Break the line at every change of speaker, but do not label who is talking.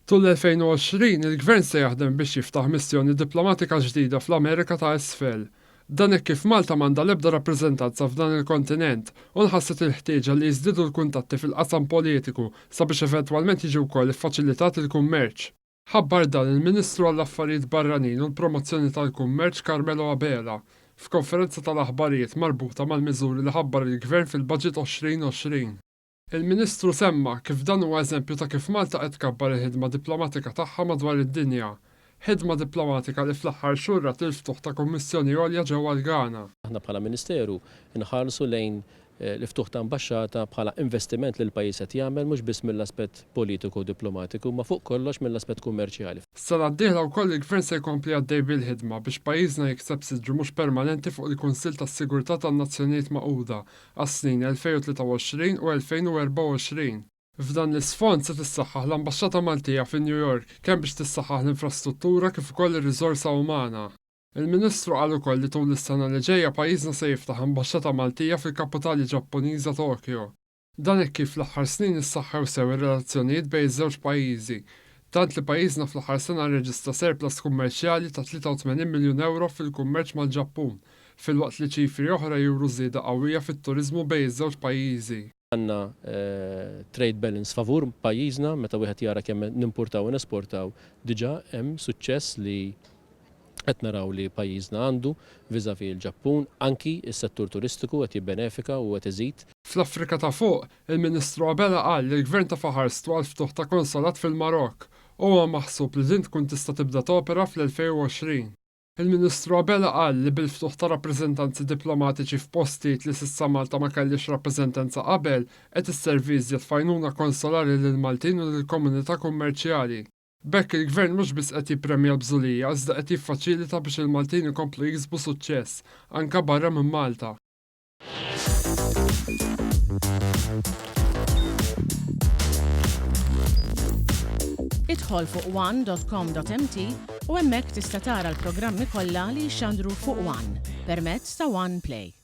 Tul l-2020, il-Gvern se jaħdem biex jiftaħ missjoni diplomatika ġdida fl-Amerika ta' Isfel. Dan hekk kif Malta m'għandha l-ebda rappreżentanza f'dan il-kontinent u nħasset il-ħtieġa li jiżdiedu l-kuntatti fil-qasam politiku sabiex eventwalment jiġi wkoll iffaċilitat il-kummerċ. Ħabbar dan il-Ministru għall-Affarijiet Barranin u l-Promozzjoni tal-Kummerċ Carmelo Abela f'konferenza tal-aħbarijiet marbuta mal-miżuri li ħabbar il-Gvern fil-Budget 2020. Il-Ministru semma kif dan huwa eżempju ta' kif Malta qed tkabbar il-ħidma diplomatika tagħha madwar id-dinja. Ħidma diplomatika li fl-aħħar xhur rat il-ftuħ ta' Kummissjoni Għolja ġewwa l-Ghana.
Aħna bħala Ministeru nħarsu lejn l-ftuħ ta' ambaxxata bħala investiment li l-pajjiż qed jagħmel mhux biss mill-aspett politiku u diplomatiku imma fuq kollox mill-aspett kummerċjali.
Is-sena d-dieħla wkoll il-Gvern se jkompli għaddej bil-ħidma biex pajjiżna jikseb siġġu mhux permanenti fuq il-Kunsill tas-Sigurtà tan-Nazzjonijiet Magħquda għas-snin 2023 u 2024. F'dan l-isfond se tissaħħaħ l-Ambaxxata Maltija fi New York kemm biex tissaħħaħ l-infrastruttura kif ukoll ir-riżorsa umana. Il-Ministru qal ukoll li tul is-sena li ġejja pajjiżna se jiftaħ Ambaxxata Maltija fil-kaputali Ġappuniża Tokyo. Dan hekk kif fl-aħħar snin issaħħew sew ir-relazzjonijiet bejn iż-żewġ pajjiżi, tant li pajjiżna fl-aħħar sena rreġistra surplus kummerċjali ta' 83 miljun ewro fil-kummerċ mal-Ġappun, filwaqt li ċifri oħra juru żieda qawwija fit-turiżmu bejn iż-żewġ pajjiżi.
Għandna trade balance favur pajjiżna, meta wieħed jara kemm nimpurtaw u nesportaw diġà hemm suċċess li qed naraw li pajjiżna għandu vis-à-vis il-Ġappun, anki s-settur turistiku qed jibbenefika u qed iżid.
Fl-Afrika ta' Fuq, il-Ministru Abela qal li l-Gvern ta faħarstu għall-ftuħ ta' konsolat fil-Marokk u huwa maħsub li din tkun tista' tibda topera fl-2020. Il-Ministru Abela qal li bil-ftuħ ta' rappreżentanzi diplomatiċi f'postijiet li s'issa Malta ma kellhiex rappreżentanza qabel qed isservi iżjed f'għajnuna konsolari lill-Maltin u lill-komunità kummerċjali. B'hekk il-Gvern mhux biss qed jippremja l-bżulija iżda qed jiffaċilita biex il-Maltin ikomplu jiksbu suċċess, anke barra minn Malta.
Idħol fuq one dot com dot mt u hemmhekk tista' tara l-programmi kollha li jixxandru fuq one permezz ta' One Play.